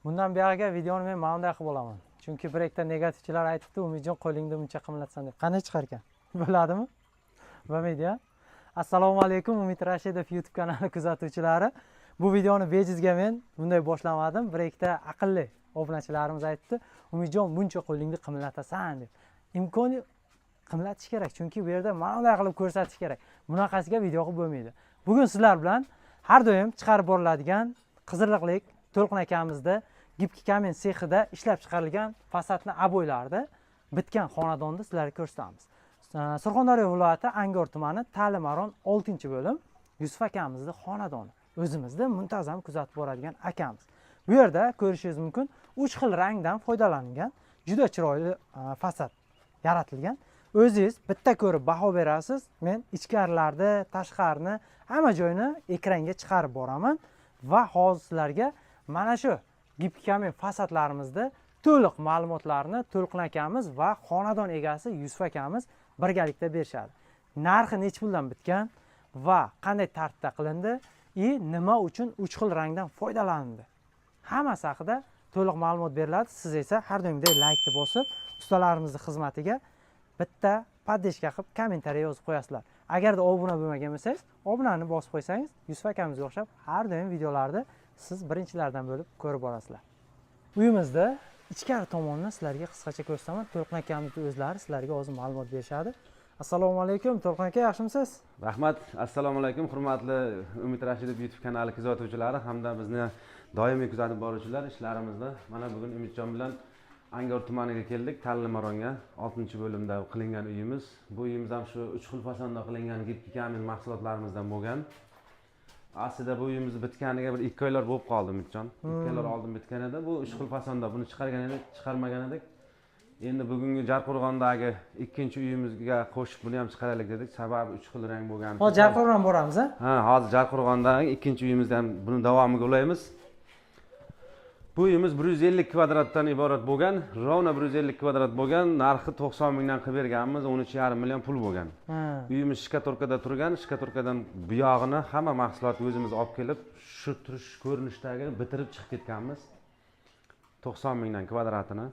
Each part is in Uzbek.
Bundan buyog'iga videoni men mana bunday qilib olaman. Chunki bir ikkita negativchilar aytibdi, Umidjon qo'lingda buncha qimlatsan deb. Qanday chiqar ekan? Bo'ladimi? Bo'lmaydi-ya. Assalomu alaykum Umid Rashidov YouTube kanali kuzatuvchilari. Bu videoni bejizga men bunday boshlamadim. Bir ikkita aqlli obunachilarimiz aytdi, Umidjon buncha qo'lingni qimlatasan deb. Imkoni qimlatish kerak, chunki bu yerda mana bunday qilib ko'rsatish kerak. Bunaqasiga video qilib bo'lmaydi. Bugun sizlar bilan har doim chiqarib boriladigan Qizilliqlik To'lqin akamizda гибкий камень sexida ishlab chiqarilgan fasadni oboylarni bitgan xonadonni sizlarga ko'rsatamiz. Surxondaryo viloyati Angor tumani Ta'limaron 6-bo'lim Yusuf akamizni xonadoni. O'zimizda muntazam kuzatib boradigan akamiz. Bu yerda ko'rishingiz mumkin 3 xil rangdan foydalanilgan juda chiroyli fasad yaratilgan. O'zingiz bitta ko'rib baho berasiz. Men ichkarilarni, tashqarini, hamma joyini ekranga chiqarib boraman va hozir sizlarga mana shu гибкий камень fasadlarimizda to'liq ma'lumotlarni To'lqin akamiz va xonadon egasi Yusuf akamiz birgalikda berishadi. Narxi necha puldan bitgan va qanday tartibda qilindi и nima uchun 3 xil rangdan foydalanildi. Hammasi haqida to'liq ma'lumot beriladi. Siz esa har doimgidek laykni bosib, ustalarimizning xizmatiga bitta поддержка qilib kommentariy yozib qo'yasizlar. Agarda obuna bo'lmagan bo'lsangiz, obunani bosib qo'ysangiz, Yusuf akamizga o'xshab har doim videolarni siz birinchilardan bo'lib ko'rib borasizlar. Uyimizda ichkari tomonni sizlarga qisqacha ko'rsataman. To'lqin akamizni o'zlari sizlarga hozir ma'lumot berishadi. Assalomu alaykum To'lqin aka, yaxshimisiz? Rahmat. Assalomu alaykum hurmatli Umid Rashidov YouTube kanali kuzatuvchilari hamda bizni doimiy kuzatib boruvchilar ishlarimizni. Mana bugun Umidjon bilan Angor tumaniga keldik, Tanlimaronga 6-bo'limda qilingan uyimiz. Bu uyimiz ham shu 3 xil fasonda qilingan гибкий камень mahsulotlarimizdan bo'lgan. Aslida bu uyimiz bitganiga bir 2 oylar bo'lib qoldi Umidjon. 2 oylar oldin bitgan edi. Bu 3 xil fasonda buni chiqargan edik, chiqarmagan edik. Endi bugungi Jarqo'rg'ondagi ikkinchi uyimizga qo'shib buni ham chiqaraylik dedik. Sababi 3 xil rang bo'lgani. Hozir Jarqo'rg'on boramiz, a? Ha, hozir Jarqo'rg'ondagi ikkinchi uyimizda ham buni davomiga ulaymiz. Bu uyimiz 150 kvadratdan iborat bo'lgan, ровно 150 kvadrat bo'lgan, narxi 90 mingdan qilib berganmiz, 13,5 million pul bo'lgan. Uyimiz штукатурка da turgan, штукатурка dan buyog'ini hamma mahsulotni o'zimiz olib kelib, shu turish ko'rinishdagi bitirib chiqib ketganmiz. 90 mingdan kvadratini.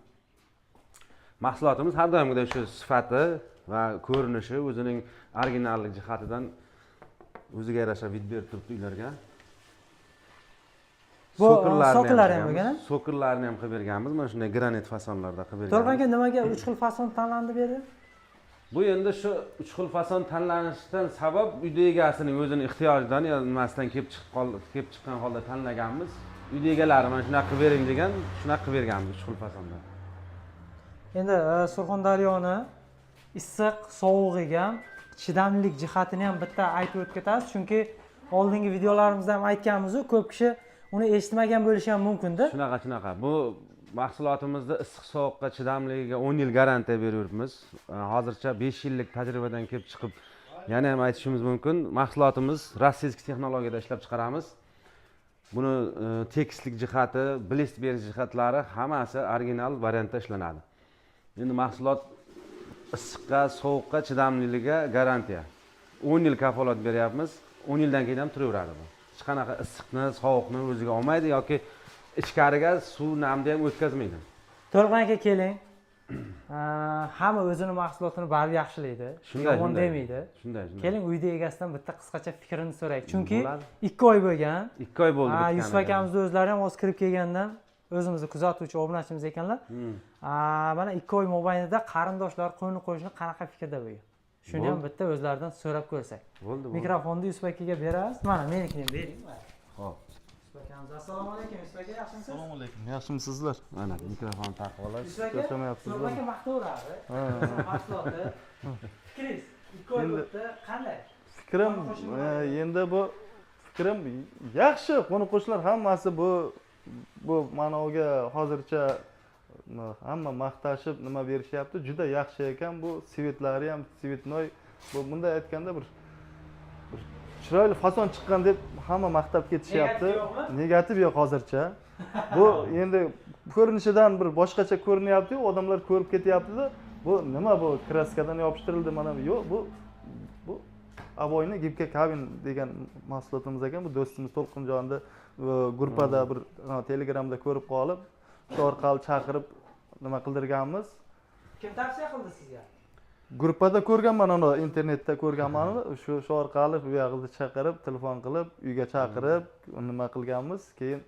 Mahsulotimiz har doimgidek shu sifati va ko'rinishi o'zining originallik jihatidan o'ziga yarasha вид berib turibdi uylarga. Bu So'kirlarni ham so'kirlar ham qilganmiz. bo'lgan, a? So'kirlarni ham qilib berganmiz. Mana shunday granit fasonlarda qilib To'lqin berganmiz. aka, nimaga 3 xil fason tanlandi bu yerda? Bu endi shu 3 xil fason tanlanishidan sabab uyda egasining o'zini ehtiyojidan yo nimasidan kelib chiqib qoldi, kelib chiqqan holda tanlaganmiz. Uyda egalari mana shunaqa qilib bering degan, shunaqa qilib berganmiz 3 xil fasonda. Endi Surxondaryoni issiq, sovug'iga ham chidamlilik jihatini ham bitta aytib o'tib ketasiz, chunki oldingi videolarimizda ham aytganmiz-u, ko'p kishi uni eshitmagan bo'lishi ham mumkin-da. Shunaqa, shunaqa. Bu mahsulotimizni issiq sovuqqa chidamligiga 10 yil garantiya beryapmiz. Hozircha 5 yillik tajribadan kelib chiqib yana ham aytishimiz mumkin. Mahsulotimiz российский texnologiyada ishlab chiqaramiz. Buni tekislik jihati, блеск berish jihatlari hammasi original variantda ishlanadi. Endi mahsulot issiqqa, sovuqqa chidamliligiga garantiya. 10 yil kafolat beryapmiz. 10 yildan keyin ham turaveradi bu. Hech qanaqa issiqni, sovuqni o'ziga olmaydi yoki ichkariga suv, namni ham o'tkazmaydi. To'lqin aka, keling. Hamma o'zini mahsulotini baribir yaxshilaydi. Shunday, Yomon shunday. demaydi. Shunday, shunday. Keling, uyda egasidan bitta qisqacha fikrini so'raylik. Chunki Bo'ladi. 2 oy bo'lgan. 2 oy bo'ldi Ha, bitganiga. Yusuf akamizni o'zlari ham hozir kirib kelgandan o'zimizni kuzatuvchi obunachimiz ekanlar. Mana 2 oy mobaynida qarindoshlar, qo'ni qo'shni qanaqa fikrda bo'lgan? Shuni ham Bo'ldi. bitta o'zlaridan so'rab ko'rsak. Bo'ldi, bo'ldi. Mikrofonni Yusuf akaga berasiz. Mana menikini ham bering. Xo'p. Yusuf akamiz, assalomu alaykum Yusuf aka, yaxshimisiz? Assalomu alaykum. Yaxshimisizlar? Mana mikrofon taqib olasiz. Yusuf aka, Charchamayapsizlarmi? Yusuf aka maqtaveradi. Mahsuloti. Fikringiz 2 oy Endi- o'tdi, qanday? Fikrim Qo'ni-qo'shni endi bu fikrim yaxshi. Qo'ni qo'shnilar hammasi bu ma'noga hozircha hamma maqtashib nima berishyapti. Juda yaxshi ekan bu цвет lari ham цветной. Bu bunday aytganda bir chiroyli fason chiqqan deb hamma maqtab ketishyapti. Negativ yo'qmi? Negativ yo'q hozircha. Bu endi ko'rinishidan bir boshqacha ko'rinyapti-yu, odamlar ko'rib ketyapti-da. Bu nima, bu краска dan yopishtirildi mana bu. Yo'q, bu обойный гибкий камень degan mahsulotimiz ekan. Bu do'stimiz To'lqinjonni Gruppada bir Telegramda ko'rib qolib, shu orqali chaqirib nima qildirganmiz. Kim tavsiya qildi sizga? Gruppada ko'rganman uni, internetda ko'rganman uni. Shu orqali bu yog'ini chaqirib, telefon qilib, uyga chaqirib, nima qilganmiz. Keyin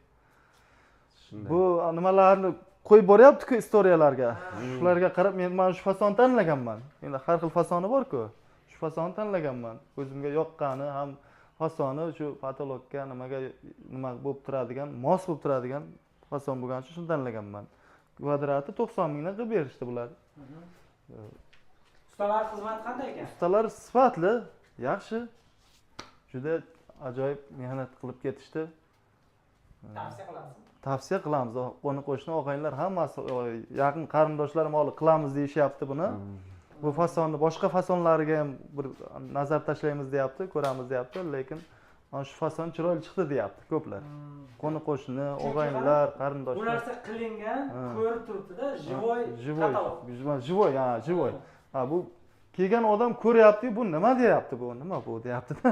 bu nimalarni qo'yib boryapti-ku istoriyalarga. Shularga qarab men mana shu fasonni tanlaganman. Endi har xil fasoni bor-ku. Shu fasonni tanlaganman. O'zimga yoqqani ham fasoni shu patologga nimaga nima bo'lib turadigan, mos bo'lib turadigan fason bo'lgani uchun shuni tanlaganman. Kvadrati 90 mingdan qilib berishdi bular. Ustalar xizmati qanday ekan? Ustalar sifatli, yaxshi. Juda ajoyib mehnat qilib ketishdi. Tavsiya qilamizmi? Tavsiya qilamiz. Qo'ni qo'shni og'aynilar hammasi, yaqin qarindoshlarim olib qilamiz deyishyapti buni. Bu fasonni boshqa fasonlariga ham bir nazar tashlaymiz deyapti, ko'ramiz deyapti, lekin mana shu fason chiroyli chiqdi deyapti ko'plar. Qo'ni qo'shni, og'aynilar, qarindoshlar. Bu narsa qilingan, ko'rib turibdi-da, живой katalog. Живой, ha, живой. Ha, bu kelgan odam ko'ryapti, bu nima deyapti, bu nima bu deyapti-da.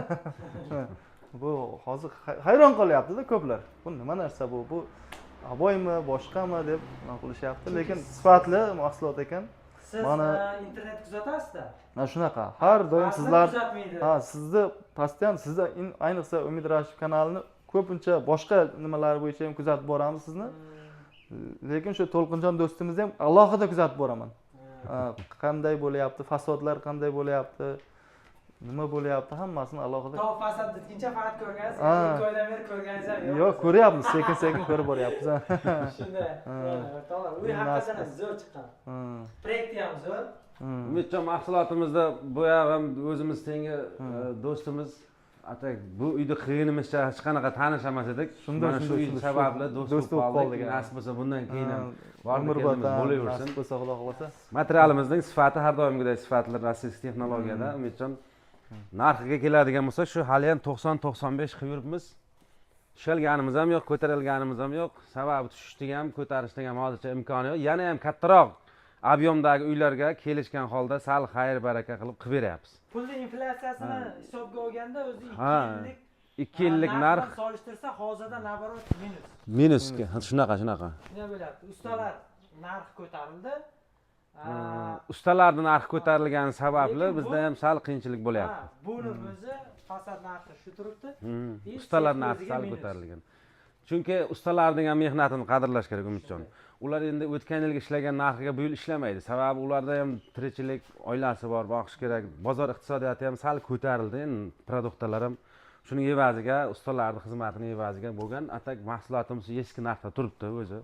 Bu hozir hayron qolyapti-da ko'plar. Bu nima narsa bu? Bu aboymi, boshqami deb nima qilishyapti, lekin sifatli mahsulot ekan. Siz internet kuzatasizda? Mana shunaqa. Har doim sizlar, ha, sizni постоянно sizni ayniqsa Umid Rashidov kanalini ko'pincha boshqa nimalar bo'yicha ham kuzatib boramiz sizni. Lekin shu To'lqinjon do'stimizni ham alohida kuzatib boraman. Qanday bo'lyapti, fasodlar qanday bo'lyapti, nima bo'lyapti, hammasini alohida. To fasod bitguncha faqat ko'rgansiz, ikki oydan beri ko'rganingiz ham yo'q. Yo'q, ko'ryapmiz, sekin-sekin ko'rib boryapmiz. Shunday. O'rtoqlar, uy haqiqatan ham zo'r chiqqan. Proyekti ham zo'r. Umidjon mahsulotimizda bu ham o'zimiz tengi do'stimiz. Atak bu uyni qilganimizcha hech qanaqa tanish emas edik. Mana shu uy sababli do'st bo'lib qoldik. Nasib bo'lsa bundan keyin ham borib bo'laversin. Nasib bo'lsa, Xudo xohlasa. Materialimizning sifati har doimgiday sifatli rossiysk texnologiyada. Umidjon narxiga keladigan bo'lsa, shu hali ham 90-95 qilib yuribmiz. Tushalganimiz ham yo'q, ko'tarilganimiz ham yo'q. Sababi tushishning ham, ko'tarishning ham hozircha imkoni yo'q. Yana ham kattaroq объемdagi uylarga kelishgan holda sal xayr baraka qilib qilib beryapmiz. Pulning inflyatsiyasini hisobga olganda o'zi 2 yillik narx solishtirsa hozirda naborot minus. Minusga, shunaqa, shunaqa. Shunday bo'lyapti. Ustalar narxi ko'tarildi. Ustalarning narxi ko'tarilgani sababli bizda ham sal qiyinchilik bo'lyapti. Buni o'zi fasad narxi shu turibdi. Ustalar narxi sal ko'tarilgan. Chunki ustalarning ham mehnatini qadrlash kerak Umidjon. Ular endi o'tgan yilgi ishlagan narxiga bu yil ishlamaydi. Sababi ularda ham tirikchilik, oilasi bor, boqish kerak. Bozor iqtisodiyoti ham sal ko'tarildi. Endi produktlar ham shuning evaziga, ustalarning xizmatining evaziga bo'lgan atak mahsulotimiz eski narxda turibdi o'zi.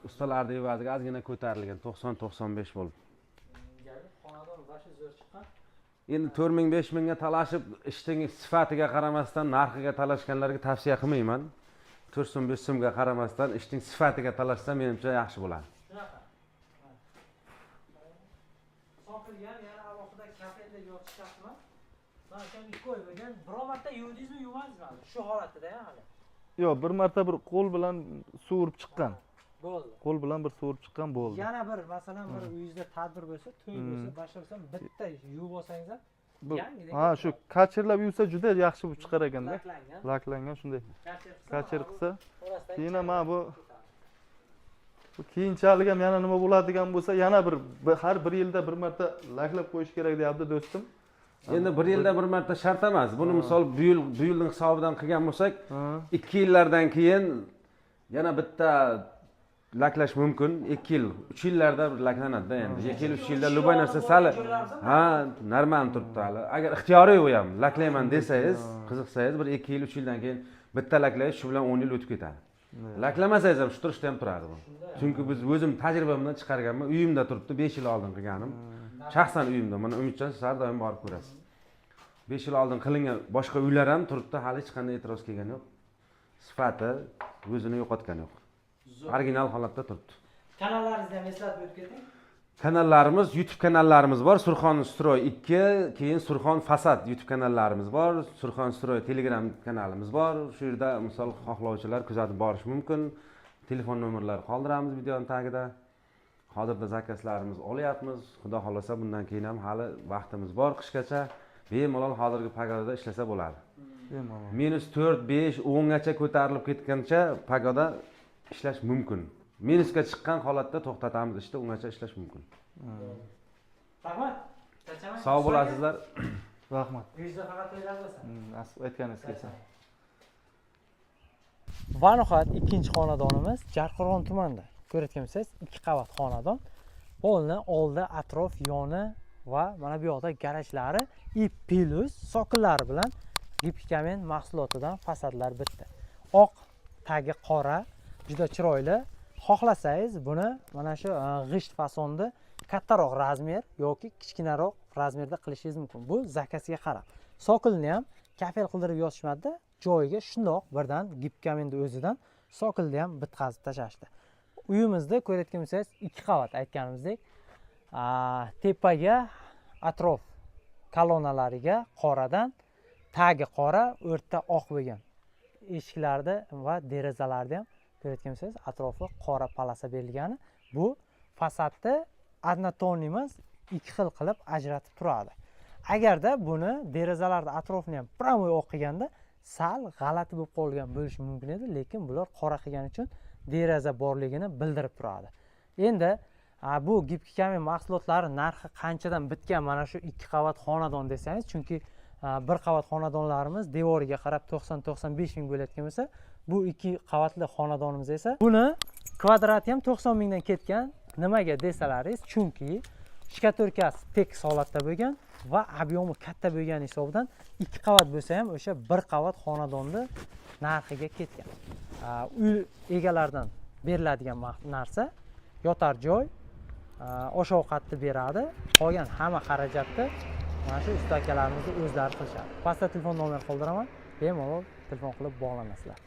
Ustalarning evaziga ozgina ko'tarilgan 90-95 bo'lib. Xonadon boshi zo'r chiqqan. Endi 4000-5000 mingga talashib, ishning sifatiga qaramasdan narxiga talashganlarga tavsiya qilmayman. 4 so'm 5 so'mga qaramasdan ishning sifatiga talashsa menimcha yaxshi bo'ladi. Shunaqa. Soqilgan yana alohida kafelda yotish shartmi? Mana akam 2 oy bo'lgan, biror marta yuvdingizmi, yuvmadingizmi? Shu holatida ham hali. Yo'q, bir marta bir qo'l bilan suvurib chiqqan. Bo'ldi. Qo'l bilan bir suvurib chiqqan bo'ldi. Yana bir masalan bir uyingizda tadbir bo'lsa, to'y bo'lsa, boshqa bo'lsa, bitta yuvib olsangiz ham yangi. Ha, shu kachirlab yuvsa juda yaxshi bo'lib chiqar ekanda. Laklangan shunday. Kachir qilsa. Keyin mana bu keyinchalik ham yana nima bo'ladigan bo'lsa, yana bir har bir yilda bir marta laklab qo'yish kerak deyapti do'stim. Endi bir yilda bir marta shart emas. Buni misol bu yilning hisobidan qilgan bo'lsak, 2 yillardan keyin yana bitta laklash mumkin. 2 yil, 3 yillarda bir laklanadi-da endi. 2 yil, 3 yilda любой narsa sal ha, normal turibdi hali. Agar ixtiyoriy u ham laklayman desangiz, qiziqsangiz bir 2 yil, 3 yildan keyin bitta laklaysiz, shu bilan 10 yil o'tib ketadi. Laklamasangiz ham shu turishda ham turadi bu. Chunki biz o'zim tajribamdan chiqarganman, uyimda turibdi, 5 yil oldin qilganim. Shaxsan uyimda, mana Umidjon siz har doim borib ko'rasiz. 5 yil oldin qilingan boshqa uylar ham turibdi, hali hech qanday e'tiroz kelgani yo'q. Sifati o'zini yo'qotgani yo'q. Original holatda turibdi. Kanallaringizni ham eslatib o'tib keting. Kanallarimiz, YouTube kanallarimiz bor. Surxon Stroy 2, keyin Surxon Fasad YouTube kanallarimiz bor. Surxon Stroy Telegram kanalimiz bor. Shu yerda misol xohlovchilar kuzatib borish mumkin. Telefon nomerlari qoldiramiz videoning tagida. Hozirda zakazlarimiz olyapmiz. Xudo xolasa bundan keyin ham hali vaqtimiz bor qishgacha. Bemalol hozirgi pagoda ishlasa bo'ladi. Bemalol. -4, 5, 10 gacha ko'tarilib ketgancha погода ishlash mumkin. Minusga chiqqan holatda to'xtatamiz ishni, ungacha ishlash mumkin. Rahmat. Charchamang. Sog' bo'lasizlar. Rahmat. Uyingizda faqat to'ylar bo'lsin. Nasib aytganingiz kelsin. Va nihoyat ikkinchi xonadonimiz Jarqirg'on tumanida. Ko'rayotgan bo'lsangiz, ikki qavat xonadon. Polni oldi, atrof, yoni va mana bu yoqda garajlari и плюс sokillari bilan гибкий камень mahsulotidan fasadlar bitdi. Oq, tagi qora, juda chiroyli. Xohlasangiz buni mana shu g'isht fasonda kattaroq размер yoki kichkinaroq размер da qilishingiz mumkin. Bu заказ ga qarab. Sokilni ham kafel qildirib yotishmadida, joyiga shundoq birdan гибкий камень ni o'zidan sokilni ham bitqazib tashlashdi. Uyimizda ko'rayotgan bo'lsangiz, ikki qavat aytganimizdek, tepaga atrof kolonnalariga qoradan, tagi qora, o'rta oq bo'lgan. Eshiklarda va derazalarda ham ko'rayotgan bo'lsangiz, atrofi qora полоса berilgani bu fasadni однотонный emas, ikki xil qilib ajratib turadi. Agarda buni derazalarni atrofini ham прямой oq qilganda sal g'alati bo'lib qolgan bo'lishi mumkin edi, lekin bular qora qilgani uchun deraza borligini bildirib turadi. Endi bu гибкий камень mahsulotlari narxi qanchadan bitgan mana shu ikki qavat xonadon desangiz, chunki bir qavat xonadonlarimiz devoriga qarab 90-95 ming bo'layotgan bo'lsa, bu ikki qavatli xonadonimiz esa buni kvadrati ham 90 mingdan ketgan. Nimaga desalaringiz, chunki штукатурка si tekis holatda bo'lgan va объем i katta bo'lgani hisobidan ikki qavat bo'lsa ham o'sha bir qavat xonadonni narxiga ketgan. Uy egalaridan beriladigan narsa yotar joy, osh ovqatni beradi, qolgan hamma xarajatni mana shu usta akalarimizni o'zlari qilishadi. Pastda telefon nomer qoldiraman, bemalol telefon qilib bog'lanasizlar.